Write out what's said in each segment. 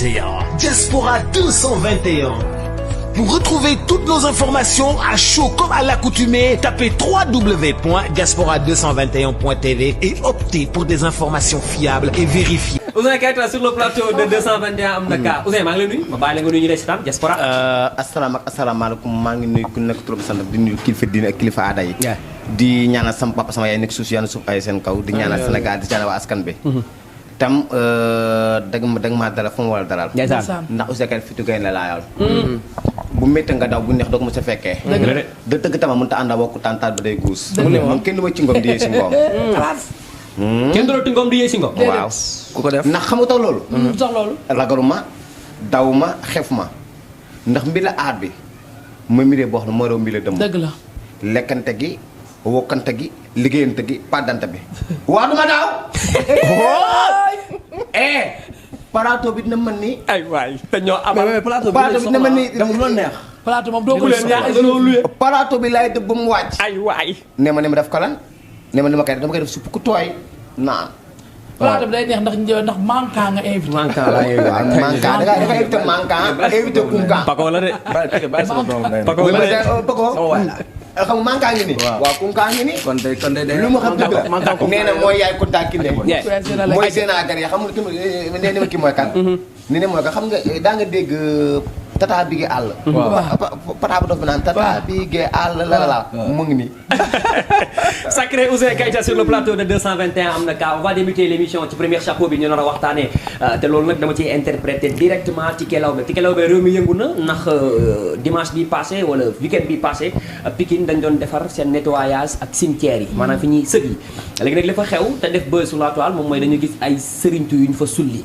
221. Diaspora 221. Pour retrouver toutes nos informations à chaud comme à l'accoutumée, tapez www.diaspora221.tv et optez pour des informations fiables et vérifiées. Ouzin Keita sur le plateau de 221 am na kaa Ouzin maa ngi lay nuyu ma bàyyi la nga nuyu ñu lay si tam Diaspora. asalaamaaleykum maa ngi nuyu ku nekk trop sant di nuyu kilifa diine ak kilifa aada yi. di ñaanal sama papa sama yaay nekk suuf yàlla suuf ay seen kaw di ñaanal Sénégal di ñaanal waa askan bi. tam dëgg maa dalal fu mu war a dalal. ndax Ouzin Keita fitu gaynde la laa bu métti nga daw bu neex doo ko mos a fekkee. dëgg dëgg tama mënut a ànd ak wokku tàntaal ba day guus. moom kenn du ma ci ngom di yee si ngoom. kenn doon tingom di yee si ngom. waaw ku ko def ndax xamu tax loolu. sax loolu. ragaluma daw ma xef ma ndax mbir la aar bi ma miree boo xam ne moo rew mbir la dëmm. dëgg la. lekkante gi wokkante gi liggéeyante gi paddante bi. waa duma daaw. plateau bi dina mën ni. ay waay te ñoo amal plateau bi dina mën ni dama lu neex. plateau moom doo ko leen ñaax dañoo luye. plateau bi laay dëbb mu wàcc. ay waay. ne ma def ko lan ne ma koy def supp ku tooy naan. plateau bi day neex ndax manka nga invité. manka la invité. manka da nga invité manka invité kunka. Pako la de. Pako la de. Pako xam nga manka ngi ni. waaw kunka ngi ni. kon day lu ma xam dëgg nee na mooy yaay kunta ki ne. mooy Sénégal yi xam nga nee na ma kii mooy kan. nee na mooy kan xam nga daa nga dégg tata bi ge àll. pata bu dof bi naan tata bi ge àll la mu ngi nii. Sacré Ouzin Keita sur le plateau de 221 am na kaa on va débuter l'émission ci premier chapeau bi ñu nar a waxtaanee te loolu nag dama ciy interpréter directement Tické Laobé Tické Laobé réew mi yëngu na ndax dimanche bi passé wala week-end bi passé Pikine dañ doon defar seen nettoyage ak cimetière yi maanaam fi ñuy sëg yi léegi nag li fa xew te def buzz sur la toile moom mooy dañu gis ay sëriñtu yu ñu fa sulli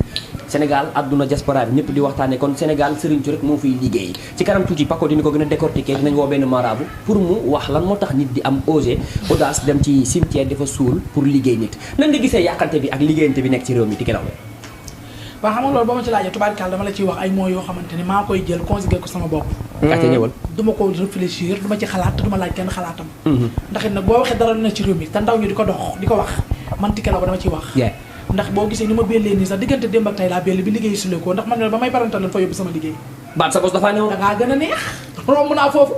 Sénégal àdduna diaspora bi ñëpp di waxtaanee kon Sénégal sëriñtu rek moo fiy liggéey ci kanam tuuti Paco dina ko gën a décortiquer dinañ woo benn marabu pour mu wax lan moo tax nit di am audace dem ci cimetière dafa suul pour liggéey nit nan nga gisee yàqante bi ak liggéeyante bi nekk ci réew mi Tické Laobé. waaw xam nga loolu ba ma ci laajee tubaarkàlla dama la ciy wax ay mots yoo xamante ni maa koy jël conjugué ko sama bopp. kàcce ñëwal. du ma ko réfléchir du ma ci xalaat te du ma laaj kenn xalaatam. ndax it nag boo waxee dara lu ne ci réew mi te ndaw ñu di ko dox di ko wax man Tické Laobé dama ciy wax. ndax boo gisee ni ma bellee nii sax diggante démb ak tey laa belli bi liggéey sulee ko ndax man ba may parantal fa yóbbu sama liggéey. baat sa bos dafaa ñëw. da ngaa gën a neex romb naa foofu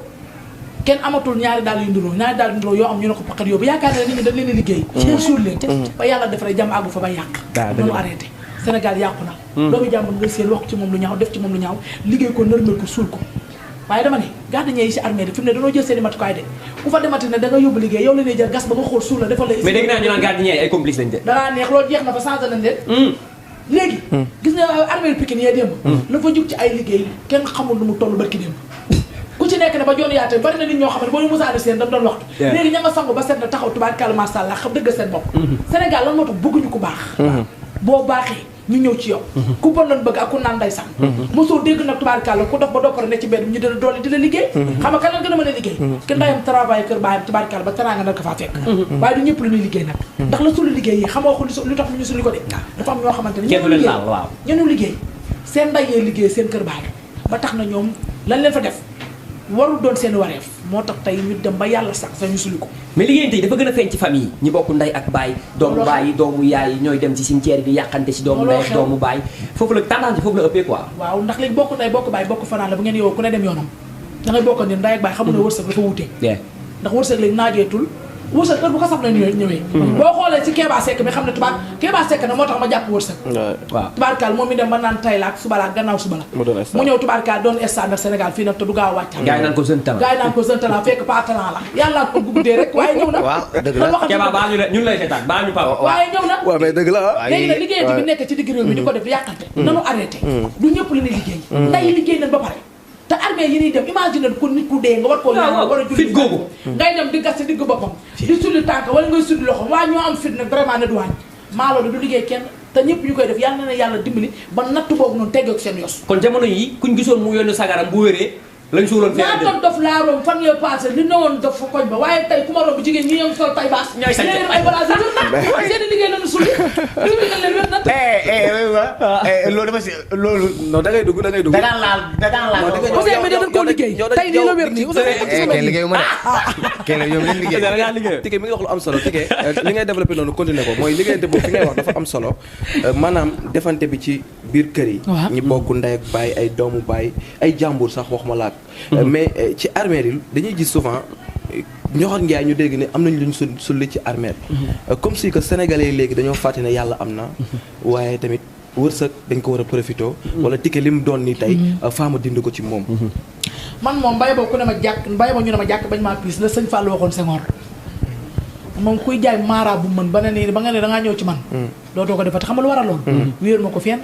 kenn amatul ñaari daal yu nduroo yoo am ñu ne ko paqat yóbbu yaakaar ne nit ñi dañ leen a liggéey pour suul leen ba yàlla defaree jàmm àggu fa ba yàq noonu arrêté Sénégal yàqu na doomu jàmbur nga seen wax ci moom lu ñaaw def ci moom lu ñaaw liggéey ko nërmel ko suul ko waaye dama ne gardien yi si armée bi fi mu ne dañoo jël seen i matukaay de ku fa demati ne da nga yóbbu liggéey yow la ñuy jël gas ba nga xool suul la defal la mais dégg naa ñu naan gardien yi ay complice lañ de danaa neex loolu jeex na fa changé nañ leen léegi gis nga armée Pikine yee démb la fa jug ci ay liggéey kenn xamul nu mu toll barki démb ku ci nekk ne ba joon yaate bari na nit ñoo xam ne boo ñu musaani seen dañ doon waxtu léegi ña nga sangu ba seet na taxaw tubaarkàlla masha Allah xam dëgg seen bopp Sénégal lan moo tax bëgguñu ku baax boo baaxee ñu ñëw ci yow ku bon lan bëgg ak ku naan ndeysaan mosoo dégg nag tubaarkàlla ku dox ba doppare ne ci benn ñu dina doole di la liggéey xam nga kan lan gën a mën a liggéey ki ndayam travail kër baayam tubaarkàlla ba teraanga nag ko faa fekk waaye du ñëpp lu ñuy liggéey nag ndax la sulu liggéey yi xamoo ko lu tax ñu suli ko de dafa am ñoo xamante ne ñenu liggéey seen nday yee liggéey seen kër baay ba tax na ñoom lan leen fa def warul doon seen wareef moo tax tey ñu dem ba yàlla sax sax ñu suli ko mais liggéeyante yi dafa gën a feeñ ci famille ñi bokk ndey ak baay doomu baay doomu yaay ñooy dem ci cimetière bi yàqante ci doomu ndey ak doomu baay foofu la tendance bi foofu la ëppee quoi waaw ndax léegi bokk ndey bokk baay bokk fanaan la bu ngeen yow ku ne dem yoonam da ngay bokk ni ndey ak baay xamul ne wërsëg dafa wutee ndax wërsëg léegi naajeetul wërsëg heure bu ko saf la ñëwee boo xoolee ci Kéba Seck mi xam ne Kéba Seck nag moo tax ma jàpp wërsëg waaw tubaarkaal moom mi dem ba naan tay la ak suba la ak gannaaw suba la mu ñëw tubaarkaal doon standard Sénégal fii nag te du gaaw a wàcc gars yi naan ko jeune talent fekk pas talent la yàlla ko guddee rek waaye ñëw na dëgg la Kéba baa ñun lay seetaan baa ñu papa waaye ñëw na waaw mais dëgg la léegi nag liggéeyante bi nekk ci digg réew mi di ko def yàqante nanu arrêté du ñëpp la ñuy liggéey nday liggéey nañ ba pare te armée yi ñuy dem imagine ko nit ku dee nga war koo ñaan war a julli fit googu ngay dem di gas ci digg boppam di sulli tànk wala ngay suddi loxo waa ñoo am fit nag vraiment ne du wàññi maa loolu du liggéey kenn te ñëpp ñu koy def yàlla na yàlla dimbali ba natt boobu noonu teggeeku seen yos kon jamono yi kuñ gisoon mu yónni sagaram bu wéree lañ suuloon fee ñaata dof laa romb fan yee passé li newoon dof fa koñ ba waaye tey ku ma romb jigéen ñi ñëw sol tay baas ñooy sañ ay balaas yi wér na seen liggéey lañu sulli sulli nañ leen wér na loolu dama si loolu. non da ngay dugg da ngay dugg. da daan laal. Ousseyn bi dañ koo liggéey tey nii la wér nii kenn liggéeyu ma de. kenn yow leen liggéey. da ngaa liggéey Tické mi ngi wax lu am solo Tické li ngay développé noonu continuer ko mooy liggéeyante boobu fi ngay wax dafa am solo maanaam defante bi ci biir kër yi. ñi bokk ndey ak baay ay doomu baay ay jàmbur sax wax ma laak mais ci armée yi dañuy gis souvent ñoxor njaay ñu dégg ne am nañu luñ sulli ci armée comme si que sénégalais yi léegi dañoo fàtte ne yàlla am na waaye tamit wërsëg dañ ko war a profité wala Tické li mu doon nii tey faama dind ko ci moom man moom mbay boo ku ne ma jàkk mbay boo ñu ne ma jàkk bañ maa piis la sëñ Fall waxoon Senghor moom kuy jaay maara bu mën ba nga ne da ngaa ñëw ci man dootoo ko defati xam nga lu war a lool wéeru ma ko fenn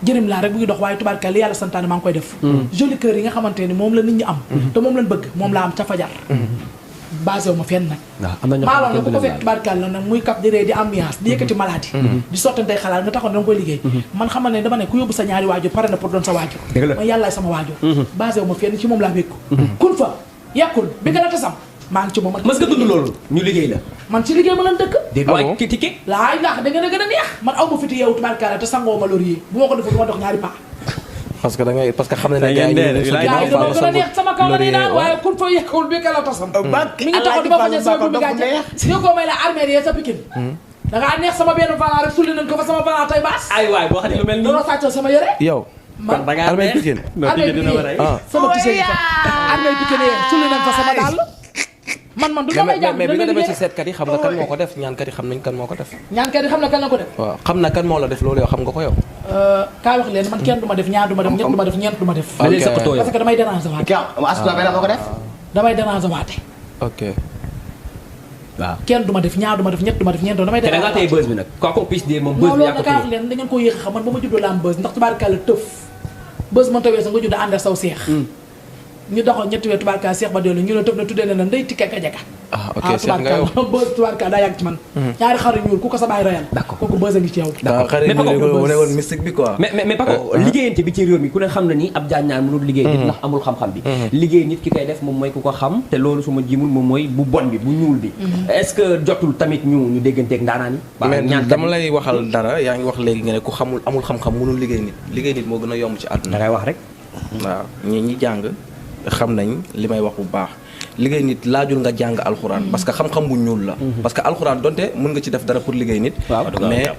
jërëm laa rek bu ngi dox waaye tubaarkalla li yàlla santaane maa ngi koy def joli cœur yi nga xamante ni moom la nit ñi am te moom lañ bëgg moom laa am ca fajar basé wu ma fenn nag maaloon na bu ko fekk tubaarkalla nag muy kap di ree di ambiance di yëkkati maladie di sottantey xalaat nga taxoon da nga koy liggéey man xamal ne dama ne ku yóbbu sa ñaari waajur pare na pour doon sa waajur man yàllaay sama waajur basé wu ma fenn ci moom laa wékku kun fa yekkul bi nga la tasam maa ngi ci moom mës nga dund loolu ñu liggéey la man ci liggéey ma lan dëkk waaye ki Tické laay ndax da ngeen a gën a neex man aw ma fiti yeewu tubaarkalla te sangoo ma laurier bu ma ko defee du ma dox ñaari pas parce que da ngay parce que xam ne gars yi dama gën a neex sama kaw la nii naan waaye kun fa yekkul bi ka la tasam mi ngi taxaw di ma fañe sama bi gàcce ñoo ko may la armée yi sa Pikine da ngaa neex sama benn falan rek sulli nañ ko fa sama falan tay baas ay waay boo xam ne lu mel nii doonoo sàccoo sama yére yow man armée Pikine sama tise yi fa armée Pikine sulli nañ fa sama dàll man du damay jàng mais bi nga demee ci seetkat yi xam nga kan moo ko def ñaankat yi xam nañ kan moo ko def ñaankat yi xam na kan la ko def waaw xam na kan moo la def loolu yow xam nga ko yow kaay wax leen man kenn du ma def ñaar du ma def ñett du ma def ñeent du ma def parce que damay déranger waate ko def. damay déranger waate ok waaw kenn du ma def ñaar du ma def ñett du ma def ñeent damay te da ngaa tey buzz bi nag quoi qu'on puisse dire moom buzz bi yaa ko kaay wax leen da ngeen ko yéex a xam man ba ma juddoo la am buzz ndax tubaarkàlla tëf buzz mën tawee sa nga judd ànd ak saw seex ñu doxal ñetti weer tubaarkàlla seex ba dellu ñu ne tëf na tuddee na Ndeye Tické Gadiaga ok seet nga yow buzz tubaarkàlla daa yàgg ci man ñaari xaru ñuul ku ko sa baay rayal kooku buzz a ngi ci yow xarit mu ne woon mystique bi quoi mais Paco liggéeyante bi ci réew mi ku ne xam na ni ab jaaññaan mënul liggéey nit ndax amul xam-xam bi liggéey nit ki koy def moom mooy ku ko xam te loolu su ma jimul moom mooy bu bon bi bu ñuul bi est-ce que jotul tamit ñu dégganteeg ndaanaan yi mais dama lay waxal dara yaa ngi wax léegi nga ne ku xamul amul xam-xam mënul liggéey nit moo gën a yomb ci àdduna da ngay wax rek waaw ñi jàng xam nañ li may wax bu baax liggéey nit laajul nga jàng alxuraan parce que xam-xam bu ñuul la parce que alxuraan donte mën nga ci def dara pour liggéey nit mais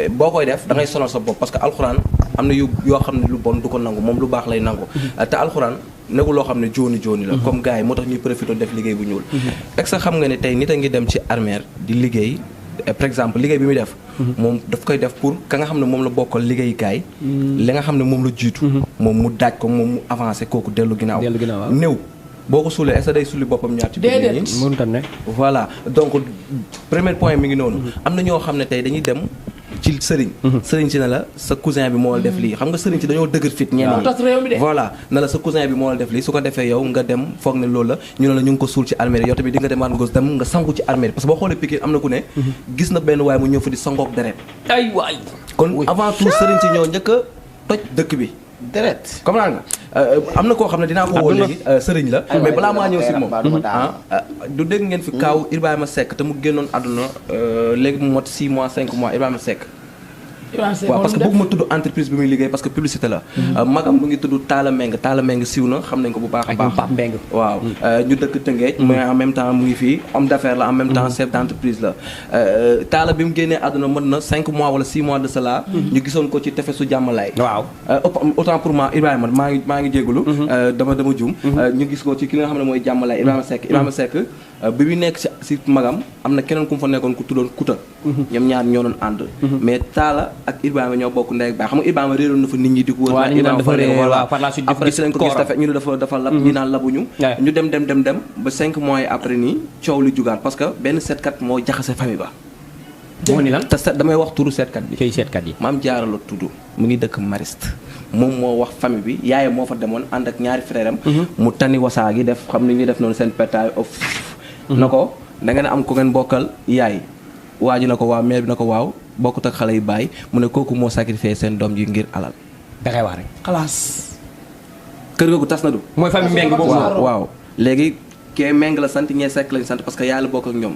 boo koy def da ngay sonal sa bopp parce que alxuraan am na yoo xam ne lu bon du ko nangu moom lu baax lay nangu te alxuraan negu loo xam ne jooni la comme gars yi moo tax ñuy profité def liggéey bu ñuul teg sa xam nga ne tey nit a ngi dem ci armère di liggéey par exemple liggéey bi muy def moom daf koy def pour ka nga xam ne moom la bokkal liggéeykaay li nga xam ne moom la jiitu moom mu daaj ko moom mu avancé kooku dellu ginnaaw néew boo ko suulee est-ce que day sulli boppam ñaar ci biir nit ñi mënut a ne voilà donc premier point mi ngi noonu am na ñoo xam ne tey dañuy dem ci sëriñ si ne la sa cousin bi moo la def lii xam nga sëriñ si dañoo dëgër fit ñenn ñi voilà ne la sa cousin bi moo la def lii su ko defee yow nga dem foog ne loolu la ñu ne la ñu ngi ko suul ci armée yow tamit di nga demaat nga dem nga sangu ci armée parce que boo xoolee Pikine am na ku ne gis na benn waay mu ñëw fa di sangook deret ay waay kon avant tout sëriñ si ñoo njëkk a toj dëkk bi deret comme naa nga am na koo xam ne dinaa ko woo léegi sëriñ la mais balaa maa ñëw si moom du dégg ngeen fi kaaw Ibrahima Seck te mu génnoon àdduna léegi mu mot 6 mois 5 mois Ibrahima Seck waaw parce que bëgguma tudd entreprise bi muy liggéey parce que publicité la magam mu ngi tudd Talla Meng siw na xam nañ ko bu baax a baax waaw ñu dëkk Tëngéej mais en même temps mu ngi fii homme d'affaires la en même temps chef d'entreprise la Talla bi mu génnee àdduna mën na 5 mois wala 6 mois de cela ñu gisoon ko ci tefesu Jàmmalaay waaw autant pour moi Ibrahima maa ngi jégalu dama juum ñu gis ko ci ki nga xam ne mooy Jàmmalaay Ibrahima Seck bi mu nekk si magam am na keneen ku mu fa nekkoon ku tuddoon Kuta ñoom ñaar ñoo doon ànd mais Talla ak Ibrahima ñoo bokk ndey ak baay xam nga Ibrahima réeroon na fa nit ñi di ko wër Ibrahima dafa réer voilà après si lañ ko gis dafa ñu ne dafa lab ñi naan labuñu ñu dem ba 5 mois yi après nii coow li jugaat parce que benn seetkat moo jaxase famille ba moo ni lan te damay wax turu seetkat bi kay seetkat yi maam Jaara la tudd mu ngi dëkk Mariste moom moo wax famille bi yaayam moo fa demoon ànd ak ñaari frère am mu tani wasaa gi def xam ni ñuy def noonu seen pétaay of na ko da ngeen am ku ngeen bokkal yaay waa ji na ko waaw mère bi na ko waaw bokkut ak xale yu bàyyi mu ne kooku moo sacrifié seen doom ji ngir alal da ngay wax rek xalaas kër googu tas na du. mooy famille Mbengue boobu. waaw léegi kee Mbengue la sant ñee Seck lañ sant parce que yàlla bokk ak ñoom.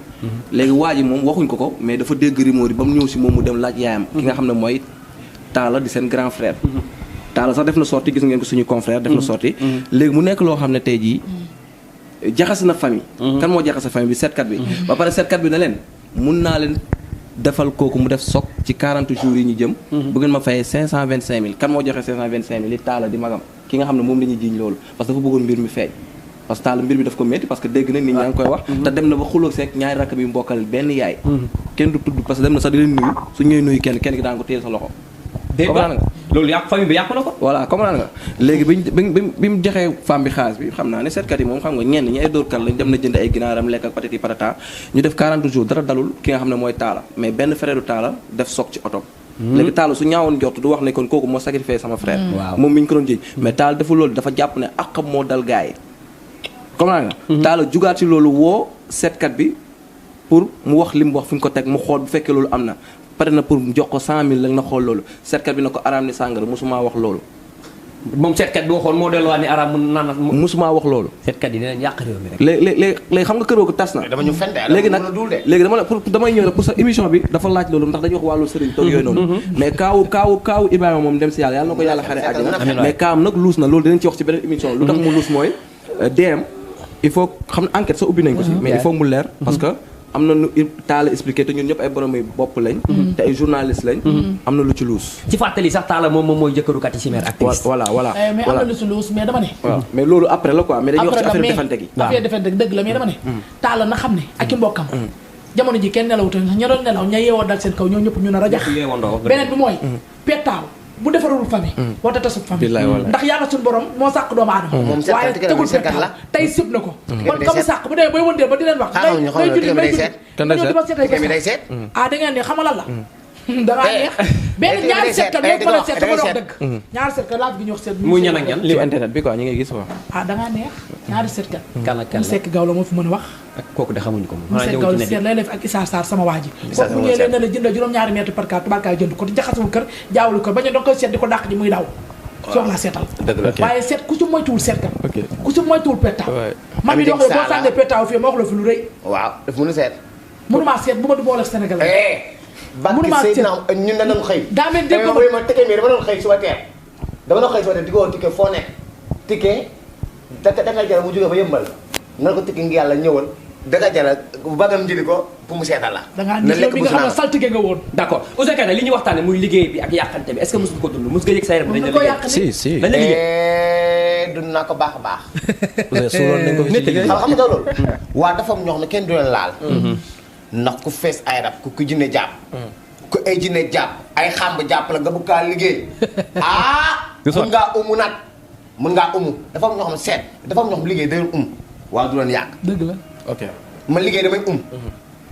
léegi waa ji moom waxuñ ko mais dafa dégg rumeur yi ba mu ñëw si moom mu dem laaj yaayam. ki nga xam ne mooy Talla di seen grand frère. Talla sax def na sorti gis ngeen ko suñu confrère def na sorti léegi mu nekk loo xam ne tey jii jaxase na famille. kan moo jaxase famille bi seetkat bi. ba pare seetkat bi na leen mun naa leen defal kooku mu def soog ci 40 jours yi ñu jëm. bu ngeen ma fayee 525000 kan moo joxe 525000 li Talla di magam ki nga xam ne moom la ñuy jiiñ loolu parce que dafa bëggoon mbir mi feeñ. parce que Talla mbir mi daf ko métti parce que dégg na nit ñaa ngi koy wax. te dem na ba xuloo seeg ñaari rakk bi mbokkal benn yaay. kenn du tudd parce que dem na sax di leen nuyu su ñëwee nuyu kenn ki daan ko téye sa loxo. comprendre nga loolu yàqu famille bi yàqu na ko. voilà comprendre nga léegi bi mu joxee femme bi xaalis bi xam naa ne seetkat yi moom xam nga ñenn ñi ay dóorkat lañ dem na jënd ay ginaaram lekk ak patati patata ñu def 40 jours dara dalul ki nga xam ne mooy Talla mais benn frère du Talla def soog ci oto. léegi Talla su ñaawoon jot du wax ne kon kooku moo sacrifié sama frère. moom mi ñu ko doon jëñ mais Talla deful loolu dafa jàpp ne àqam moo dal gars yi comprendre nga. Talla jugaat ci loolu woo seetkat bi pour mu wax li mu wax fi nga ko teg mu xool bu fekkee loolu am na pare na pour jox ko 100000 la na xool loolu seetkat bi na ko araam ni sàngara musuma wax loolu. moom seetkat bi waxoon moo delluwaat ni araam mun naan. musuma wax loolu. seetkat yi dinañ yàq réew mi rek. léegi xam nga kër googu tas na. dama ñu fen léegi nag léegi dama la pour damay ñëw rek pour sa émission bi dafa laaj loolu ndax dañuy wax wàllu sëriñ toog yooyu noonu. mais kaawu Ibrahima moom dem si yàlla na ko yàlla xare àjjana. mais kaam nag luus na loolu dinañ ci wax ci beneen émission lu tax mu luus mooy DM il faut xam ne enquête sa ubbi nañ ko si mais il faut mu leer parce que am na nu Talla expliqué te ñun ñëpp ay borom bopp lañ. te ay journaliste lañ. am na lu ci luus. ci fàttali sax Talla moom mooy jëkkëru Kati Chimère actrice. voilà mais am na lu ci luus mais dama ne. waaw mais loolu après la quoi mais dañuy wax ci affaire defante gi. affaire defante gi dëgg la mais dama ne. Talla na xam ne ak i mbokkam. jamono ji kenn nelawutal ña doon nelaw ña yeewoo dal seen kaw ñoo ñëpp ñu nar a jax. beneen bi mooy. pettaaw bu defarul famille. wala tasub famille. ndax yàlla suñu borom moo sàq doomu aadama. waaye tegul pettaaw tey sib na ko. kon comme sàq bu demee bay wëndeel ba di leen wax. day julli may julli ñëw di ma seet ah da ngeen ne xamalal la. da ngaa neex benn ñaari seetkat ñoo mën a seet dama wax dëgg. ñaari seetkat laaj bi ñu wax seet. muy ñan ak ñan li internet bi quoi ñu ngi gis quoi. ah da ngaa neex ñaari seetkat. kan ak kan mu sekk gaaw la moo fi mën a wax. ak kooku de xamuñu ko moom. mu sekk gaaw la seet lay def ak Issa Sarr sama waa ji. kooku mu ñëwee leen ne la jënd juróom-ñaari mètre par carte tubaarkaay jënd ko te jaxasewul kër jaawul ko bañ a danga koy seet di ko dàq ji muy daw soog laa seetal waaye seet ku ci moytuwul seetkat ku ci moytuwul pettaaw man mi di wax boo sànnee pettaaw fii ma wax la fi lu rëy waaw daf mën a seet mënumaa seet bu ma du boole Sénégal mënumaa seet ñun da doon xëy daa mel dégg ma ma ticket mi dama doon xëy suba teel di ko ticket foo nekk ticket danga jara mu jógee ba yëmbal nga ko ticket ngi yàlla ñëwal danga jara bagam njëli ko pour mu seetal la dangaa ni yow mi nga xam ne saltige nga woon d'accord Ouzin Keita li ñuy waxtaane muy liggéey bi ak yàqante bi est-ce que mos nga ko dund mos nga yëg sa yaram dañ la liggéey si dañ la liggéey dund naa ko baax a baax suuloon nañ ko xam nga loolu waa dafa am ñoo xam ne kenn du leen laal ndax ku fees ay rab ku jinne jàpp ku ay jinne jàpp ay xàmb jàpp la nga bëgg kaa liggéey mën ngaa umu nag mën ngaa umu dafa am ñoo xam ne seet dafa am ñoo xam liggéey dañu waaw du leen yàq dëgg la ok man liggéey damay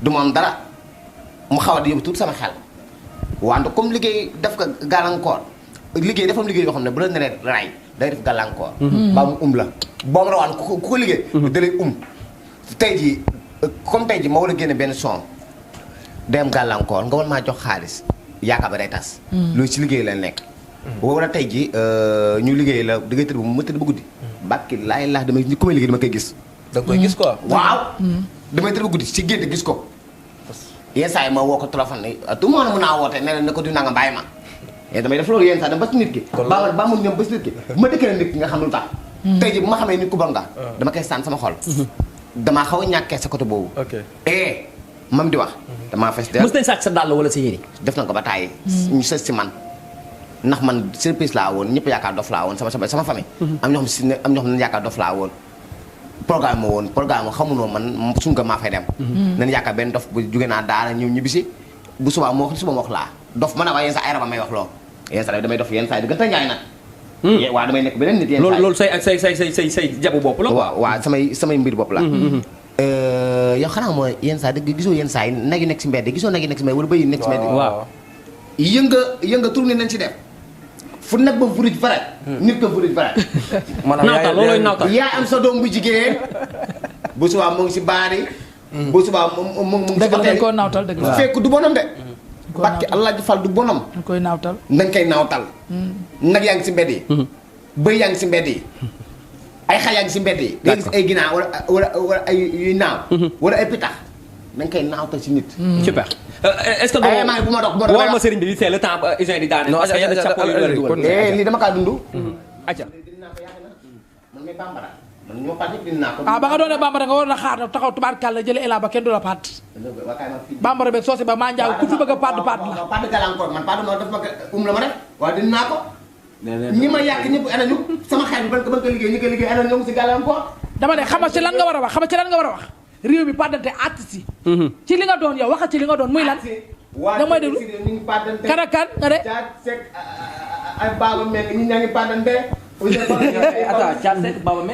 du ma am dara mu xaw a di yóbbu tuuti sama xel wante comme liggéey def ko gàllankoor liggéey dafa am liggéey yoo xam ne bu la neree ray day def gàllankoor baa mu la boo ma rawaan ku ko liggéey da lay tey jii comme tey jii ma war a génne benn son day am gàllankoor nga war maa jox xaalis yaakaar ba day tas loolu ci liggéey la nekk wala tey jii ñu liggéey la da ngay tëdd ma tëdd ba guddi bàkki laay laax damay ku may liggéey dama koy gis da nga koy gis quoi waaw damay tëdd ba guddi ci gént gis ko yenn saa yi ma woo ko téléphone ni tout le monde mën naa woote ne ko du nanga bàyyi ma damay def loolu yenn saa dama ba si nit ki ba mu ñoom ba si nit ki bu ma dëkkee nit ki nga xam lu tax tey jii bu ma xamee nit ku bon nga dama koy sànn sama xol damaa xaw a ñàkkee sa côté boobu mam di wax damaa fes de mos nañ sàcc sa dàll wala sa yére def na ko ba tàyyi ñu sës si man ndax man surprise laa woon ñëpp yaakaar dof laa woon sama famille am ñoo xam ne yaakaar dof laa woon programme xamunoo man suñu ko maa fay dem nañ yaakaar benn dof bu jóge naa daara ñëw ñibbisi bu subaa moo wax laa dof mën a wax yenn saa ay raba may wax loo yenn saa damay dof yenn saa di gën a njaay nag waaw damay nekk beneen nit yenn saa loolu say jabu bopp la waaw samay mbir bopp la yow xanaa mooy yenn saa dëgg gisoo yenn saa yi nag yi nekk si mbedd gisoo nag yi nekk si mbedd wala bëy yi nekk si mbedd waaw yënga tourné nañ si def fu nag ba vuruj farat nit ko vuruj farat naawtal loolooy naawtal yaa am sa doom bu jigéen bu subaa mu ngi si baari bu subaa mu ngi si dañ koy naawtal dëgg la fekk du bonam de barke Allah ji fal du bonam dañ koy naawtal nañ koy naawtal nag yaa ngi si mbedd yi bëy yaa ngi si mbedd yi ay xaj yaa ngi si mbedd yi. nga gis ay ginaar wala ay yuy naaw. wala ay pitax dañ koy naawtal si nit. super. est-ce que bu ma dox war ma sëriñ bi c'est le temps Ouzin di daane. parce que yenn chapeau yi la dugal. lii dama kaa dund. acca. man may bambara. man ñoo paat yëpp dindi naa ko. ba nga doonee bambara nga war na xaar taxaw tubaarkàlla jëlee élan ba kenn du la paat. bambara beeg soosi ba maa njaaw ku fi bëgg a paat la. paat gàllankoor man paat ma def ma la ma def waaye dindi naa ko. ñi ma yàq ñëpp anañu sama xel bi ban ko liggéey ñi ko liggéey anañu ñoo ngi si gàllankoor. dama ne xama ci lan nga war a wax xama ci lan nga war a wax réew mi paddante artiste yi ci li nga doon yow waxal ci li nga doon muy lan da may déglu kan ak kan nga de ay baaba mel ñi ñaa ngi paddante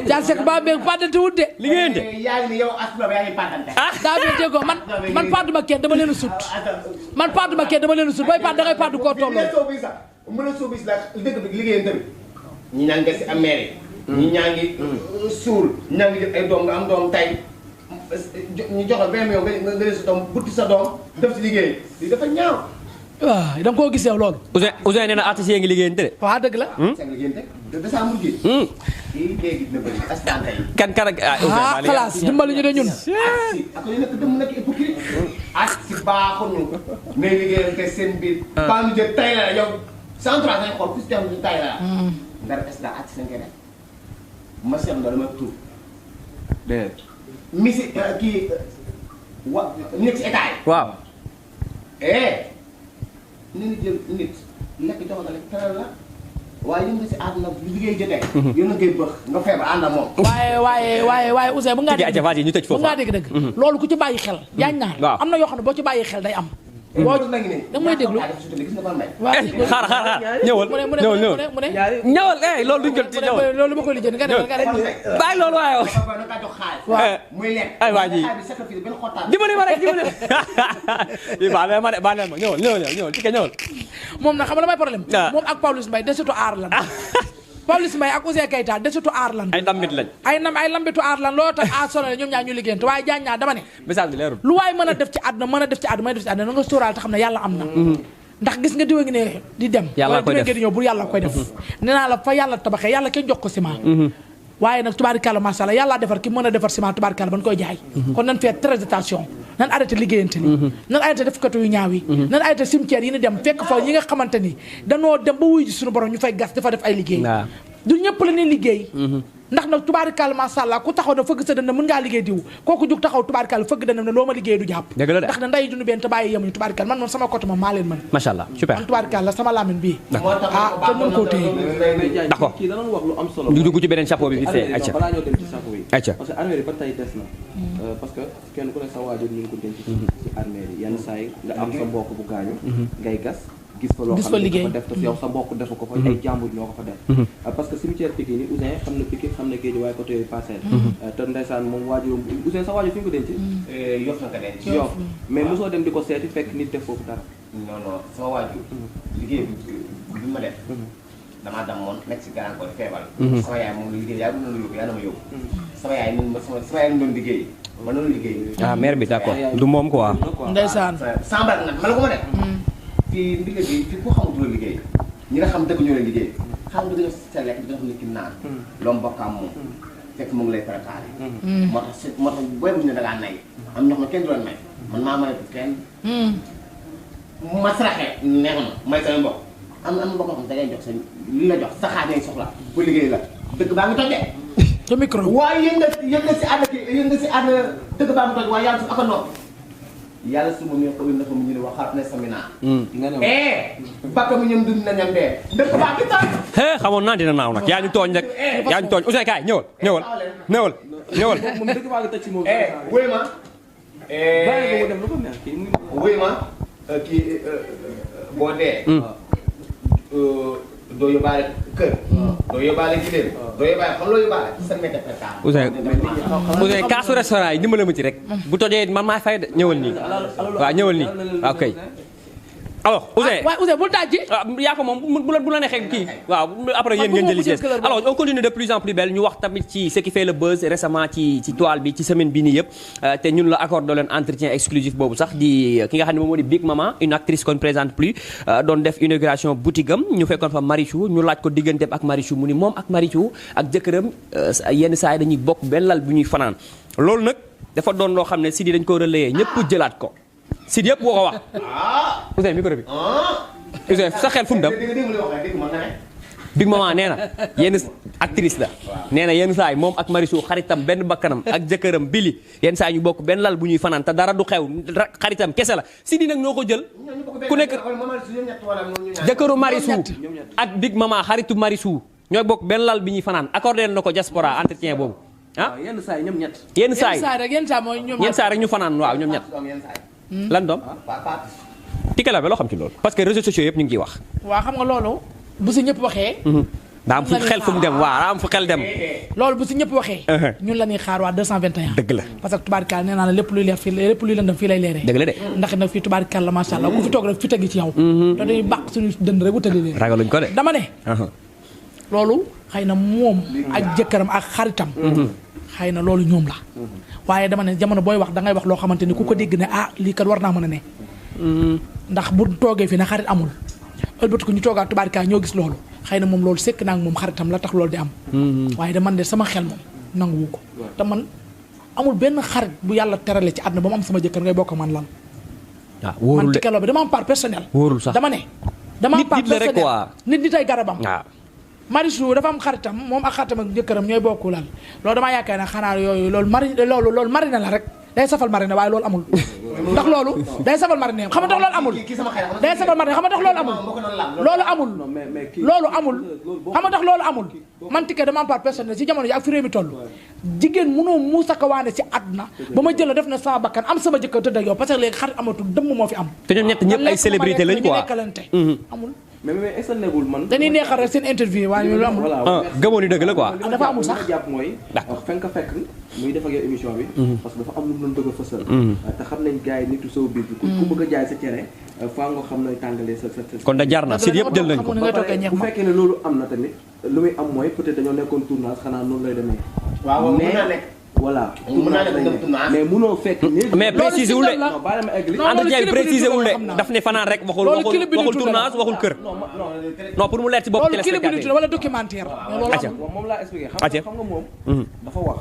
Thiat Seck Baba Mbengue paddante wut de liggéeyante yaa ngi ni yow asbab yaa ngi paddante daa bee déggoo man padduma kenn dama leen a sut man padduma kenn dama leen a sut booy padd da ngay padd koo tolloo mën a soobis la dëgg bi liggéeyante bi ñi ñaa ngi si am mairie ñi ñaa ngi suul ñaa ngi jël ay doom nga am doom tay ñu jox la 20 millions nga jël sa doom butti sa doom def si liggéey li dafa ñaaw. waaw da nga koo gis yow loolu. Ouzin nee na artistes yi ngi liggéeyante de. waaw dëgg la. seen liggéeyante de décembre gi. kii léegi dina bëri askan tey. kan ak ah xalaas dimbali ñu de ñun. ak ñu nekk dem nekk hypocrite. si baaxuñu. mais liggéeyante seen biir. baa ñu jël tay la yow 103 ngay xool ku si teewlu ñu tay la. nga def est-ce que artiste nga def. ma seetlu nga dama tuur. dégg misi kii wa nekk si état yi. waaw. ni ñu jël nit lekk jox la lekk teral la waaye yëngu si àdduna bi liggéey jotee. yéen a ngi koy bëx nga feebar ànd ak moom. waaye Ouzin bu ngaa dégg ñu tëj foofu bu ngaa dégg dëgg. loolu ku ci bàyyi xel. yaa ngi naan am na yoo xam ne boo ci bàyyi xel day am. boo da nga may déglu. waaw xaar ñëwal mu ne ñëwal loolu duñ ko ci ñëwal loolu ma koy lijjanti nga ne bàyyi loolu waaye waaw muy lekk ay waa ji dimbali ma rek dimbali ma ñëwal ci ke ñëwal moom nag xam nga damay problème moom ak Pawlish Mbaye de surtout aar lan Pawlish Mbaye ak Ouzin Keita de surtout aar lan ay lambit lañ ay lambitu aar lan loolu tax aar solo ñoom ñaar ñu liggéeyante waaye jaañ ñaar dama ne message bi leerul lu waay mën a def ci àdduna mën a def ci àdduna na nga sóoraal te xam ne yàlla am na ndax gis nga diwa ngi ne di dem yàlla koy def di ñëw bu yàlla koy def nee naa la fa yàlla tabaxee yàlla kenn jox ko ciment waaye nag tubaarikàlla macha allah yàlla defar ki mën a defar ciment tubaarikàlla ban koy jaay kon nan fait très attention nan arrêté liggéeyante ni nan arrêté def katu yu ñaaw yi nan arrêté cimetière yi ni dem fekk fa ñi nga xamante ni danoo dem ba wuy ji suñu borom ñu fay gas dafa def ay liggéey du ñëpp la ne liggéey ndax nag tubaarikàlla macha allah ku taxaw na fëgg sa dënn mën ngaa liggéey diw kooku jug taxaw tubaarikàlla fëgg dënn ne loo ma liggéey du jàpp ndax na nday dunu benn te bàyyi yemuñu tubaarikàlla man moom sama côté moom maa leen mën macha allah super man tubaarikàlla sama laamin bii kon mën koo téye d'accord kii danoon wax lu am solo ñu dugg ci beneen chapeau bi bi fee acca balaa ñoo dem ci chapeau yi acca parce que armée yi ba tey des na parce que kenn ku ne sa waajur ñu ngi ko denc ci armée yi yenn saa yi nga am sa mbokk bu gaañu ngay gas gis fa loo xam ne dafa def te yow sa mbokk defu ko fa ay jàmbur ñoo ko fa def parce que cimetière Pikine yi Ouzin xam na Pikine xam na géej waaye côté yooyu passé te ndeysaan moom waajurum Ouzin sa waajur fi nga ko denc yof na ko denc yof mais mosoo dem di ko seeti fekk nit def foofu dara non sama waajur liggéey bi ma def damaa damoon nekk si gàllankoor feebar sama yaay moom la liggéey yaa noonu yóbbu yaa na ma yóbbu sama yaay sama yaay doon liggéey ma noonu liggéey mère bi d'accord du moom quoi ndeysaan sambal nag ma la ko ma def fii ndigal bi fii ku xamul la liggéey ñi nga xam dëgg ñoo la liggéey xam dëgg ñoo sa lekk di nga xam ne ki naan loolu bokkaam moom fekk mu ngi lay préparé moo tax booy bu ñu ne da ngaa nay am ñoo xam ne kenn du la nay man maa may kenn ma saraxee neex na may sama mbokk am na mbokk xam da ngay jox sa li la jox sa xaaj ngay soxla pour liggéey la dëgg baa ngi toj de te micro waaye yéen nga si àdd dëgg baa ngi toj waaye yàlla su aka noppi yàlla su ma ñëw ko na fa mu ñu ne waxaat na samina bakka mu ñëm dund na ñam dee dëkk baa ngi toj xamoon naa dina naaw nag yaa ñu tooñ rek yaa ñu tooñ Ouzin kaay ñëwal moom dëgg baa ngi toj ci moom wuy ma bàyyi ko def lu ko neex kii wuy ma kii boo dee doo yóbbaale kër doo yóbbaale giléem doo yóbbaale xam loo yóbbaale sa météo préparé Ouzin kaasu restaurant yi dimbale ma ci rek bu tojee man maa fay de ñëwal nii waaw ñëwal nii waaw kay alors Ouzin waaye Ouzin bul tàjji. yaa ko moom bu la neexee kii waaw après yéen ngeen jëli seen alors on continue de plus en plus belle ñu wax tamit ci ce qui fait le buzz récemment ci toile bi ci semaine bii nii yëpp te ñun la accordé leen entretien exclusif boobu sax di ki nga xam ne moom moo di Big Mama une actrice qu'on ne présente plus doon def inauguration boutique am ñu fekkoon fa Marichou ñu laaj ko digganteem ak Marichou mu ni moom ak Marichou ak jëkkëram yenn saa yi dañuy bokk benn lal bu ñuy fanaan loolu nag dafa doon loo xam ne Sidi dañ ko relayer ñëpp jëlaat ko Sidi yëpp boo ko wax. Ouzin micro bi. Ouzin sa xel fu mu dem. Big Mama nee na yenn actrice la. nee na yenn saa yi moom ak Marichou xaritam benn bakkanam ak jëkkëram Billy yenn saa yi ñu bokk benn lal bu ñuy fanaan te dara du xew xaritam kese la Sidi nag ñoo ko jël. ku nekk jëkkëru Marichou ak Big Mama xaritu Marichou ñooy bokk benn lal bi ñuy fanaan accordé na ko diaspora entretien boobu. yenn saa yi ñoom ñett. yenn saa yi yenn saa rek ñu fanaan waaw ñoom ñett. lan doom Tické Laobé loo xam ci loolu parce que réseaux sociaux yëpp ñu ngi ciy wax. waaw xam nga loolu bu si ñëpp waxee. daa am fu xel fu mu dem waaw daa am fu xel dem. loolu bu si ñëpp waxee. ñun la ñuy xaar waa 221. dëgg la parce que tubaarkaal nee naa la lépp luy leer fii lépp luy lëndëm fii lay leeree. dëgg la de ndax nag fii tubaarkaal la macha allah ku fi toog rek fi tegi ci yow. te dañuy bàq suñu dënd rek wutali leen. ragaluñ ko de dama ne. loolu xëy na moom ak jëkkëram ak xaritam. xëy na loolu ñoom la. waaye dama ne jamono booy wax da ngay wax loo xamante ni ku ko dégg ne lii kat war naa mën a ne. ndax bu toogee fi ne xarit amul. ëlbatu ko ñu toogaat tubaarkaay ñoo gis loolu xëy na moom loolu sekk naa ak moom xaritam la tax loolu di am. waaye de man de sama xel moom nanguwu ko. te man amul benn xarit bu yàlla terale ci àdduna ba mu am sama jëkkër ngay bokk man lan. waaw wóorul man de Tické Laobé dama am part personnel. wóorul sax dama ne. dama am part nit la rek personnel nit ay garabam. waaw. Marichou dafa am xaritam moom ak xaritam ak jëkkëram ñooy bokku lal loolu damaa yaakaar ne xanaa yooyu loolu marine la rek day safal marine waaye loolu amul ndax loolu day safal marine xam nga tax loolu amul day safal marine xam nga tax loolu amul loolu amul loolu amul xam nga tax loolu amul man Tické dama am part personnel ci jamono ji ak fi réew mi toll jigéen mënoo muusa ko waane ci àdduna ba ma jël def na sama bakkan am sama jëkkër tëdd ak yow parce que léegi xarit amatul dëmm moo fi am te ñoom ñett ñëpp ay célébrité lañ quoi amul mais est-ce que nekkul man. dañuy neexal rek seen interview waaye loolu amul. gëmoo ni dëgg la quoi. dafa amul sax li ma jàpp mooy. fekk fekk muy def ak yow émission bi. parce que dafa am lu mu doon bëgg a fësal. te xam nañ gars yi nitu sow biir bi. ku bëgg a jaay sa cere faa nga xam nooy tàngalee sa. kon da jar na si yëpp jël nañ ko. bu fekkee ne loolu am na tamit lu muy am mooy peut-être dañoo nekkoon tournage xanaa noonu lay demee. waaw mën naa nekk. voilà mais munoo fekk. mais précisé wul de entretien bi précisé wul de daf ne fanaan rek waxul tournage waxul kër. non pour mu leer ci bopp téléspectateur wala documentaire. moom laa expliqué xam nga moom. dafa wax.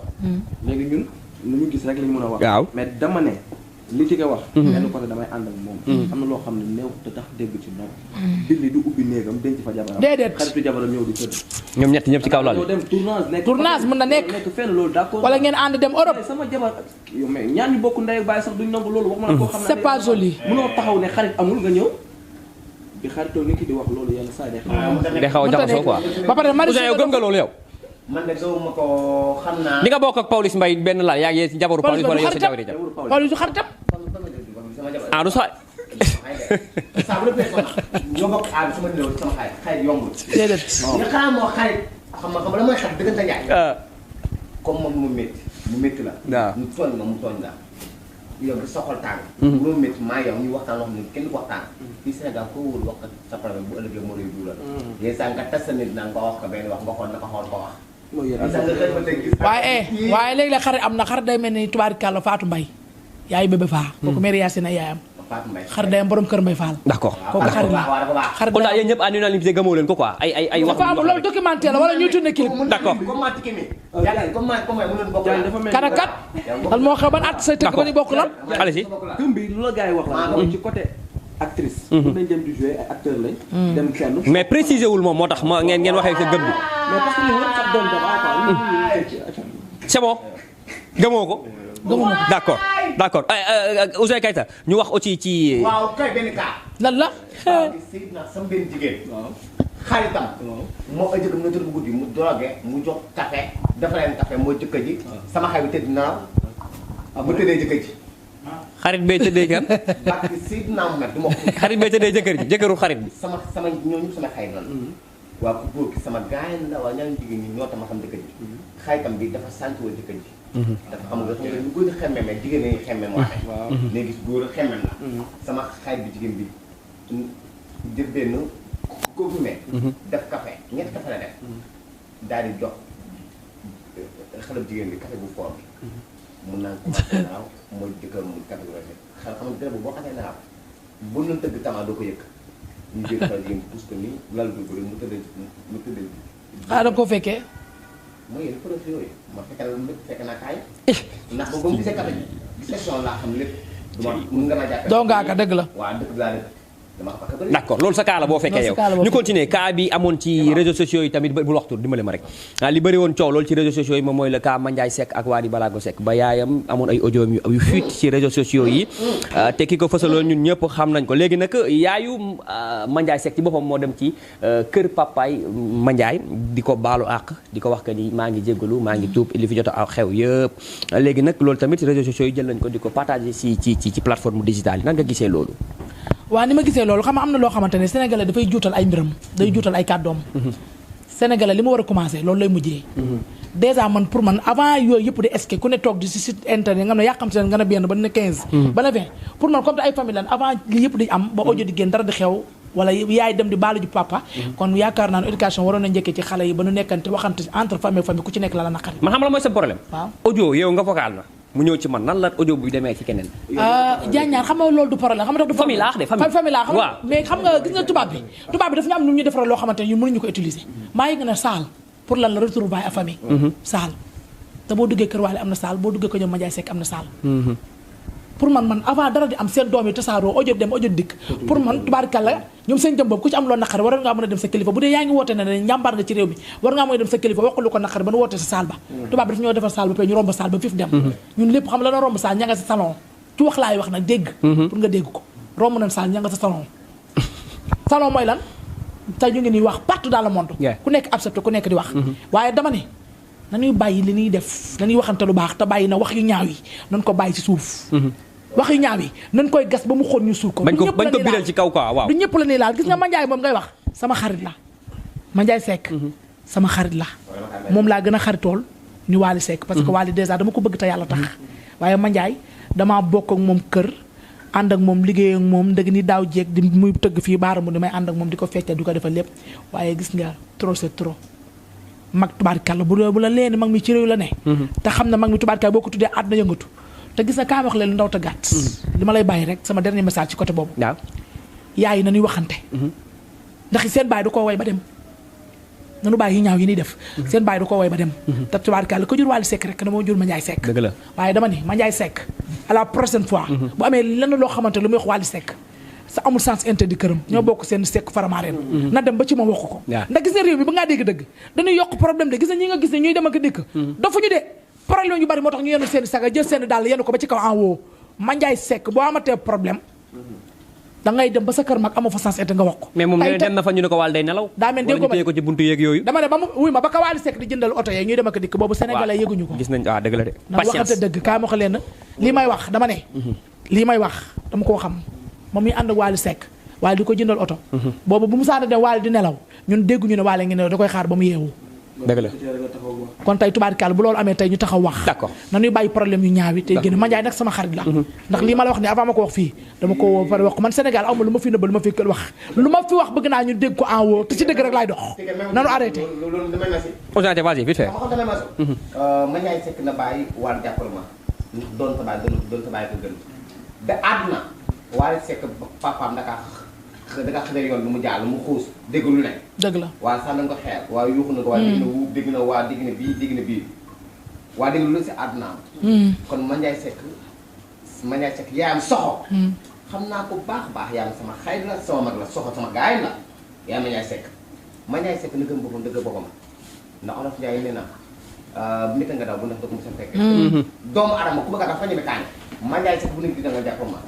léegi ñun lu ñu gis rek lañ mën a wax. waaw mais dama ne li Tické wax. benn côté damay ànd ak moom. am na loo xam ne néew te tax dégg ci noonu. Billy du ubbi néegam denc fa jabaram. déedéet xaritu jabaram ñëw di tëdd. ñoom ñett ñëpp ci kaw laal dem tournage mën na nekk fenn loolu d'accord. wala ngeen ànd dem Europe. sama jabar yow mais ñaar ñu bokk ndey ak baay sax duñ nangu loolu wax ma la koo xam ne c'est pas joli. mënoo taxaw ne xarit amul nga ñëw di xaritoo nit ki di wax loolu yenn saa day xaw a jaxasoo quoi. ba pare Ouzin yow gëm nga loolu yow. man de gëwuma ko xam naa. li nga bokk ak Pawlish Mbaye benn laal yaa ngi ci jabaru Pawlish wala yow sa jabaru jabar. Pawlish du xaritam. ah du sa. saa bu la fekkoon ñoo bokk aar sama néew sama xarit yombul. déedéet. nga xanaa moo xarit xam nga la mooy xarit dëggante njaay. comme moom mu métti la. waaw mu tooñ nga mu tooñ nga. yow di soxal tàng. mu métti maa yow ñu waxtaan wax ne kenn du waxtaan. fii Sénégal koo wóor wax ak sa problème bu ëllëgee moo lay duulal. yéen saa nga tas sa nit naa nga wax ko benn wax nga xool naka xool ko wax. waaye léegi la xarit am na xarit day mel ni tubaarikàlla Fatou Mbaye yaay bébé faa kooku mère Yacine ay yaayam xarit day am borom kër Mbaye Fall d'accord kooku xarit la xarit kon daal yéen ñëpp en unanimité gëmoo leen ko quoi ay wax dafa am loolu documentaire la wala ñuy tourner clip d'accord kan ak kat dal moo xew ban at say tëgg ba ñu bokk lan allez si gëm bi lu la gars yi wax la ci côté actrice mën nañ dem di jouer ay acteur lañ dem kenn mais précisé wul moom moo tax ma ngeen waxee sa gëm bi mais parce que li wër sax doom dafa c'est bon gëmoo ko d'accord d'accord Ouzin Keita ñu wax aussi ci. waaw kay benn cas. lan la. waaw Seydina sama benn jigéen. xaritam. moo ëjëk mu ne tëdd bu guddi mu drogué mu jox café dafa leen café mooy jëkkër ji. sama xarit bi tëdd naaw. mu tëddee jëkkër ji. xarit bee tëddee kan. parce que Seydina Mohamed du ma ko. xarit bee tëddee jëkkër ji jëkkëru xarit bi. sama ñooñu sama xarit lan. waa ku góor ki sama gaañ la waa ñaari jigéen ñi ñoo tax ma xam jëkkër ji. xaritam bi dafa sant wala jëkkër ji. dafa xam nga lu góor a xemmem jigéen ñi xemmem waxe léegi góor a xemmem la sama xarit bi jigéen bi jël benn comprimé. def café ñetti café la def. daal di jox xale bu jigéen bi café bu fort bi. mun naa ko waxee naaw mooy jëkkër mu café bu rafet xel xam nga garab boo xasee naaw bu ñu tëgg tamaa doo ko yëg ñu jël xale jigéen bi pousse ko nii lal bi bëri mu tëddee. ah da nga koo fekkee. mooy yéen produit yooyu ma fekk naa kaay. ndax ba mu gisee café bi gis question laa xam lépp. mun nga ma jàppale. doo ngaa ka dëgg la. waaw dëgg laa dëgg. d'accord loolu sa cas la boo fekkee yow ñu continuer cas bi amoon ci réseaux sociaux yi tamit bul waxtu dimbale ma rek li bëri woon coow loolu ci réseaux sociaux yi moom mooy le cas Mandiaye Seck ak Wally Ballago Seck ba yaayam amoon ay audio yu fuite ci réseaux sociaux yi te ki ko fësaloon ñun ñëpp xam nañ ko léegi nag yaayu Mandiaye Seck ci boppam moo dem ci kër papaay Mandiaye di ko baalu àq di ko wax que ni maa ngi jéggalu maa ngi tuub li fi jot a xew yëpp léegi nag loolu tamit réseaux sociaux yi jël nañ ko di ko partager ci plateforme digitale yi nan nga gisee loolu waaw ni ma gisee loolu xam nga am na loo xamante ne sénégalais dafay juutal ay mbiram day juutal ay kàddoom sénégalais li ma war a commencé loolu lay mujjee déjà man pour man avant yooyu yëpp di est-ce que ku ne toog di si site internet nga xam ne yàqam si nga ne benn ba ne 15 ba ne 20 pour man comme te ay famille lan avant li yëpp di am ba audio di génn dara di xew wala yaay dem di baalu ji papa kon yaakaar naa ne éducation waroon na njëkkee ci xale yi ba nu nekkante waxante entre famille ku ci nekk la la naqari man xam la mooy sa problème waaw audio yow nga vocal na mu ñëw ci man nan la audio bu demee ci keneen. Diagne xam nga loolu du problème xam nga du famille laax de famille laax mais xam nga gis nga tubaab bi dafa ñu am nu ñu defaral loo xamante ne ñun mënuñu ko utiliser maa yëg na saal pour lan la retrouvaille à famille saal te boo duggee kër Wally am na saal boo duggee ko ñoom Mandiaye Seck am na saal pour man avant dara di am seen doom yi tasaaroo audio dem audio dikk pour man tubaarkàlla ñoom seen jëm boobu ku ci am loo naqari war ngaa mën a dem sa kilifa bu dee yaa ngi woote ne ne njàmbaar nga ci réew mi war ngaa mën a dem sa kilifa wax lu ko naqari ba nu woote sa saal ba tubaab bi daf ñoo defar saal ba pare ñu romb saal ba fif dem ñun lépp xam la na romb saal ña nga sa salon ci wax laay wax nag dégg pour nga dégg ko romb nañ saal ña nga sa salon salon mooy lan tey ñu ngi nii wax partout dans le monde ku nekk accepté ku nekk di wax waaye dama ne nañuy bàyyi li ñuy def nañuy waxante lu baax te bàyyi na wax yu ñaaw yi nañ ko bàyyi ci suuf wax yu ñaaw yi nañ koy gas ba mu xool ñu suul ko. bañ ko biral ci kaw quoi waaw. du ñëpp la nii laal gis nga Mandiaye moom ngay wax sama xarit la Mandiaye Seck sama xarit la moom laa gën a xaritool ni Wally Seck parce que Wally déjà dama ko bëgg te yàlla tax waaye Mandiaye damaa bokk ak moom kër ànd ak moom liggéey ak moom ndëg ni daaw jéeg di muy tëgg fii baaramu di may ànd ak moom di ko fecce di ko defal lépp waaye gis nga trop c'est trop mag tubaarkàlla bu la leen mag mi ci réew la ne te xam na mag mi tubaarkàlla boo ko tuddee àdduna yëngatu te gis na kaa wax leen ndaw te gàtt li ma lay bàyyi rek sama dernier message ci côté boobu waaw yaay nañuy waxante ndax seen bàyyi du ko woy ba dem nanu bàyyi yi ñaaw yi ñuy def seen bàyyi du ko woy ba dem te tubaarkàlla ko jur Wally Seck rek na moo jur Mandiaye Seck dëgg la waaye dama ni Mandiaye Seck à la prochaine fois bu amee lenn loo xamante lu muy wax Wally Seck sa amul sens interdit këram ñoo bokk seen Seck faramaareen na dem ba ci moom waxu ko ndax gis na réew mi ba ngaa dégg dëgg dañuy yokk problème de gis na ñi nga gis ne ñuy dem ak dikk dafa ñu de problème yu bari moo tax ñu yenu seen saga jël seen daal yenu ko ba ci kaw en haut Mandiaye Seck boo amatee problème da ngay dem ba sa kër mag amoo fa sens et nga wax ko mais moom dem na fa ñu ne ko Wally day nelaw daa mel dégg ko ko ci buntu yeeg yooyu dama ne ba mu wuy ma ba ka Wally Seck di jëndal oto yee ñuy dem ak dikk boobu sénégalais yëguñu ko gis nañ waaw dëgg la de na waxante dëgg kaa ma ko leen lii may wax dama ne lii may wax dama koo xam moom mi ànd ak Wally Seck Wally di ko jëndal oto boobu bu mu saana dem Wally di nelaw ñun dégguñu ne Wally ngi nelaw da koy xaar ba mu yeewu dëgg la kon tey tubaarkàlla bu loolu amee tey ñu taxaw wax d'accord nañuy bàyyi problème yu ñaaw yi tey génn Mandiaye nag sama xarit la ndax lii ma la wax ni avant ma ko wax fii dama ko woo pare wax ko man Sénégal amul lu ma fi nëbb lu ma fi wax lu ma fi wax bëgg naa ñu dégg ko en haut te ci dëgg rek laay dox nanu arrêté loolu damay masi Ousmane vas-y vite fait xam damay masi Mandiaye Seck na bàyyi Wally jàppal ma ndax doon sa bàyyi ko gën da àdduna Wally Seck papaam da ngaa xëy yoon lu mu jàll mu xuus dégg lu ne. dëgg la waaye sax na nga ko xeer waaye yuuxu na ko waaye dégg na wuub dégg na waa dégg na bii dégg na bii waa dégg lu si àddunaam kon Mandiaye Seck yaayam soxo xam naa ko baax baax yaayam sama xarit la sama mag la soxo sama gaay la yaayam Mandiaye Seck na gëm boppam dëgg boppam ndax Olof Ndiaye nee na nit nga daw bu ndax dëgg mu sa fekk doomu adama ku bëgg a daw fa ñeme kaani Mandiaye Seck bu nekk di da nga jàpp ma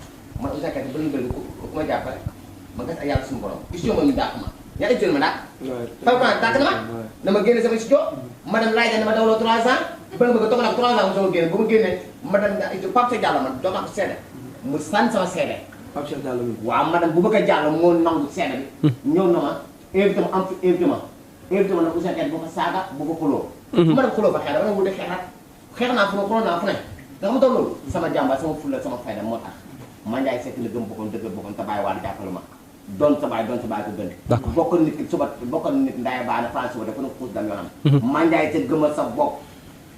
man Ouzin Keita bëri bëri ku ma jàppale ma gas ak yàlla suñu borom studio ma ñu dàq ma ñaata studio ma dàq Falcon dàq na ma na ma génne sama studio ma dem laaj na ma dawloo 3 ans ba nga bëgg toog naa ko 3 ans mu sama génne ba ma génne ma dem Pape Cheikh Diallo man jox naa ko seede mu sànni sama seede Pape Cheikh Diallo waaw ma dem bu bëgg a jàll moo nangu seede bi ñëw na ma invité ma am fi invité ma nag Ouzin Keita bu ko saaga bu ko xuloo ma dem xuloo fa xeex dama wuti xeexat xeex naa fu ma xuloo naa fu ne nga xam toog loolu sama jàmbaar sama fulla sama fayda moo tax Mandiaye Seck la gëm boppam dëgg boppam te bàyyi Wally jàppalu ma doon sa baay ko gën. d'accord bokk nit ki suba bokk nit ndaay baa na France suba dafa na xuus dam yoonam. manjaay te gëmal sa bopp.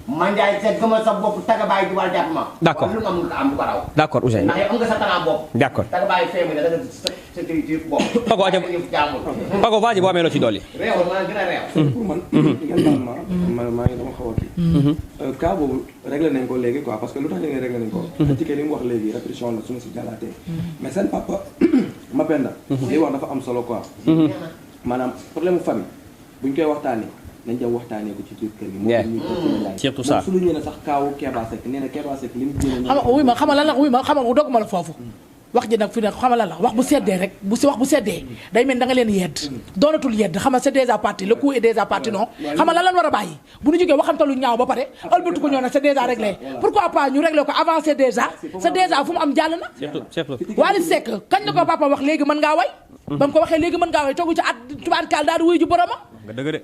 manjaay te gëmal sa bopp taga baay di wal jàpp ma. d'accord lu nga am nga am bu ko raw. d'accord Ouzin. ndax yow am nga sa talent bopp. d'accord taga baay feemu da nga sa ci bopp. Pago aja Pago waa ji boo amee loo ci dolli. réew maa gën a réew. pour man. man maa ngi dama xaw a kii. cas boobu réglé nañ ko léegi quoi parce que lu tax ñu ne réglé nañ ko. Tické li mu wax léegi répétition la su ma si jàllaatee. mais seen papa Mapenda. li wax dafa am solo quoi. maanaam problème mu famille buñ koy waxtaanee nañ dem waxtaanee ko ci biir kër gi. surtout ça su lu ñu ne sax kaawu Kéba Seck nee na Kéba Seck li mu génne. xam nga lan la wuy ma xam nga doguma la foofu. wax ji nag fi ne xamal la wax bu seddee rek wax bu seddee day mel da nga leen yedd doonatul yedd xam nga c'est déjà parti le coup est déjà parti non xam nga lan war a bàyyi bu ñu jógee waxantalu ñaaw ba pare ëlbatu ko ñëw nag c'est déjà réglé pourquoi pas ñu réglé ko avant c'est déjà fu mu am jàll na Wally Seck kañ la ko papa wax léegi mën ngaa way ba mu ko waxee léegi mën ngaa way toogu ci at tubaarkaal daal di wuyu ju boroma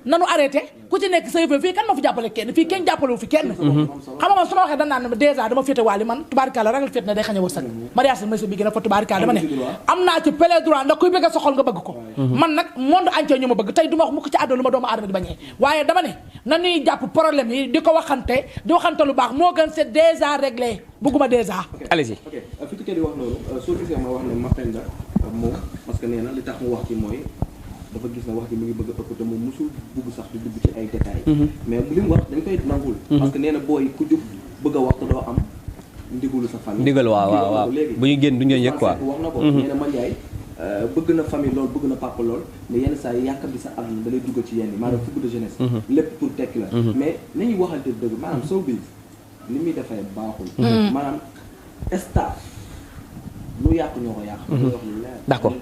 nanu arrêté ku ci nekk sa yëf fii kan ma fi jàppale kenn fii kenn jàppalewu fi kenn xam nga man su ma waxee dan naan déjà dama féete Wally man tubaarkaal la ragal féete na day xañe wërsëg mariage may sa bi gën a fa tubaarkaal dama ne am naa ci plein droit ndax kuy bëgg a soxol nga bëgg ko man nag monde entier ñu ma bëgg tey du ma wax mu ko ci àdduna lu ma doomu aadama di bañee waaye dama ne na ñuy jàpp problème yi di ko waxante di waxante lu baax moo gën c'est déjà réglé bëgguma déjà allez-y fi Tické di wax loolu soo gisee ma wax ne Mapenda moom parce que nee na li tax mu wax ci mooy dafa gis na wax ji mi ngi bëgg a ëpp te moom musul bugg sax di dugg ci ay détails mais li mu wax dañ koy nangul parce que nee na booy ku jóg bëgg a wax te doo am ndigalu sa famille ndigal waaw bu ñu génn du ñu yëg quoi wax na ko nee na Mandiaye bëgg na famille lool bëgg na papa lool mais yenn saa yi yàkkam bi sa àdduna da lay duggal ci yenn yi maanaam fougue de jeunesse lépp pour tekki la mais nañuy waxante dëgg maanaam showbiz li muy defee baaxul maanaam star lu yàq ñoo ko yàq wax lu leer d'accord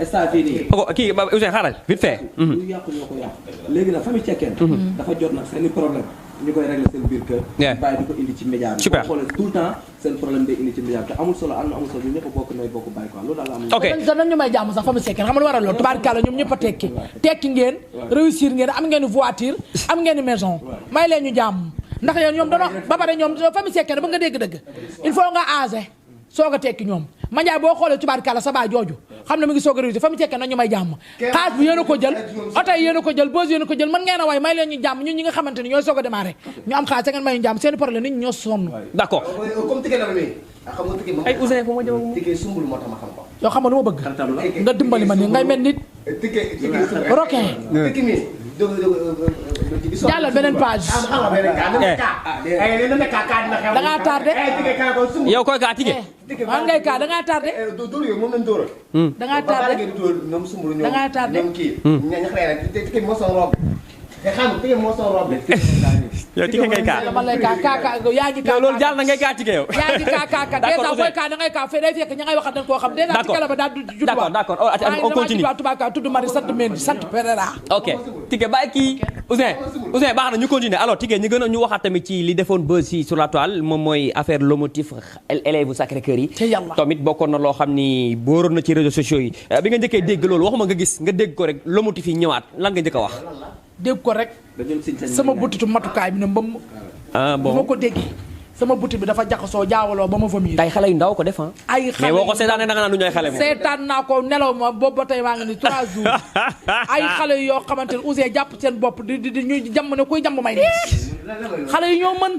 star fii nii kii Ouzin xaaral vite fait lu yàq ñoo ko yàq léegi nag famille cekkeen dafa jot nag seeni problème ñu koy régler seen biir kër bàyyi di ko indi ci média bi super xoolee tout le temps seen problème day indi ci média bi te amul solo am na amul solo ñu ñëpp bokk nooy bokk bàyyi quoi loolu daal la am ok dañ ñu may jàmm sax famille Seck xam nga lu waral loolu tubaarkàlla ñoom ñëpp a tekki ngeen réussir ngeen am ngeen voiture am ngeen maison may leen ñu jàmm ndax yéen ñoom dano ba pare ñoom famille Seck ba nga dégg dëgg il faut nga âgé soog a tekki ñoom Mandiaye boo xoolee tubaarkàlla sa baay jooju xam ne mu ngi soog a réussir famille Seck na ñu may jàmm xaas bi yéen a ko jël oto yi yéen a ko jël bës yéen a ko jël mën ngeen a way may leen ñu jàmm ñun ñi nga xamante ni ñooy soog a démarré ñu am xaalis ngeen may ñu jàmm seen problème nit ñi ñoo sonn d'accord comme Tické la mi xam nga Tické moom ay Ouzin fu ma jëm Tické sumbul moo tax ma xam ko yoo xam nga lu ma bëgg nga dimbali ma ni ngay mel nit Tické roquin Tické mi jàllal beneen page da ngaa tardé yow koy kaa Tické man ngay kaa da ngaa tardé dóor yow moom lañ dóoral da ngaa tardé ñoom sumbul ñoom da ngaa tardé ñoom kii ñax rek Tické moo son robe te xam nga Tické moo son robe yow Tické ngay kaa man lay kaa yaa ngi kaa yow loolu jàll na ngay kaa Tické yow yaa ngi kaa déjà booy kaa da ngay kaa fee day fekk ña ngay waxal dañ koo xam déjà Tické la ba daal judd d'accord on continue tubaab tudd Marie sant Mendy sant Pereira ok Tické bàyyi kii Ouzin baax na ñu continuer alors Tické ñu gën a ñu waxaat tamit ci li defoon buzz ci sur la toile moom mooy affaire lomotif élève Sacré-Cœur yi tamit bokkoon na loo xam ni booroon na ci réseaux sociaux yi bi nga njëkkee dégg loolu waxuma nga gis nga dégg ko rek lomotif yi ñëwaat lan nga njëkk a wax dégg ko rek sama butitu matukaay bi ne mbam bu ma ko déggee sama butit bi dafa jaxasoo jaawaloo ba ma fa miir tay xale yu ndaw ko def ay xale mais boo ko seetaanee da nga naan du ñooy xale moom seetaan naa ko nelaw ma boobu ba tey maa ngi ni 3 jours ay xale yoo xamante ne Ouzin jàpp seen bopp di ñuy jàmm ne kuy jàmm may ne xale yi ñoo mën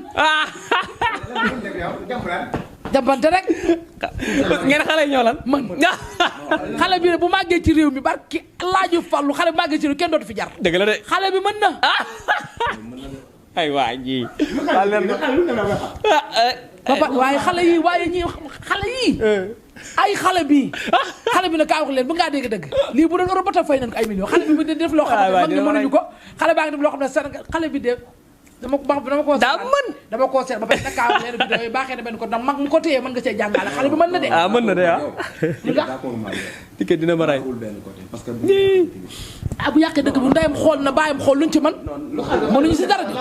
jàmbante rek ngeen xale yi ñoo lan mën xale bi bu màggee ci réew mi barki laaju fallu xale bu màggee ci réew kenn dootu fi jar dëgg la de xale bi mën na ay waa ji waaye xale yi waaye ñi xale yi ay xale bi na kaa wax leen bu ngaa dégg dëgg lii bu doon Europe ba ta fay nañ ko ay millions xale bi def loo xam ne mag ñi mënuñu ko xale baa ngi def loo xam ne Sénégal xale bi de dama ko daa mën dama ko seet ba pare nag kaa leen vidéo yi baaxee na benn ko ndax mag mu ko téyee mën nga see jàngale xale bi mën na de mën na de lu tax Tické dina ma rey bu yàqee dëkk bu ndeyam xool na bàyyam xool luñ ci mën mënuñu si dara de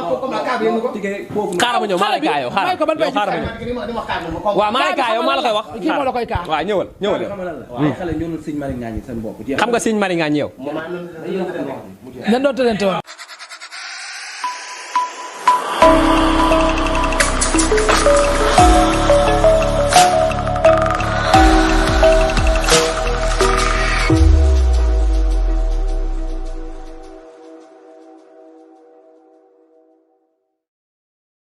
xaaral ma ñëw maa lay kaa yow xaaral ko ban bay xaaral ma ñëw waaw maa lay kaa yow maa la koy wax kii moo la koy kaa waaw ñëwal waaye xale ñoo sëñ Mari Ngaañ seen bopp xam nga sëñ Mari Ngaañ yow nan doon tëlante woon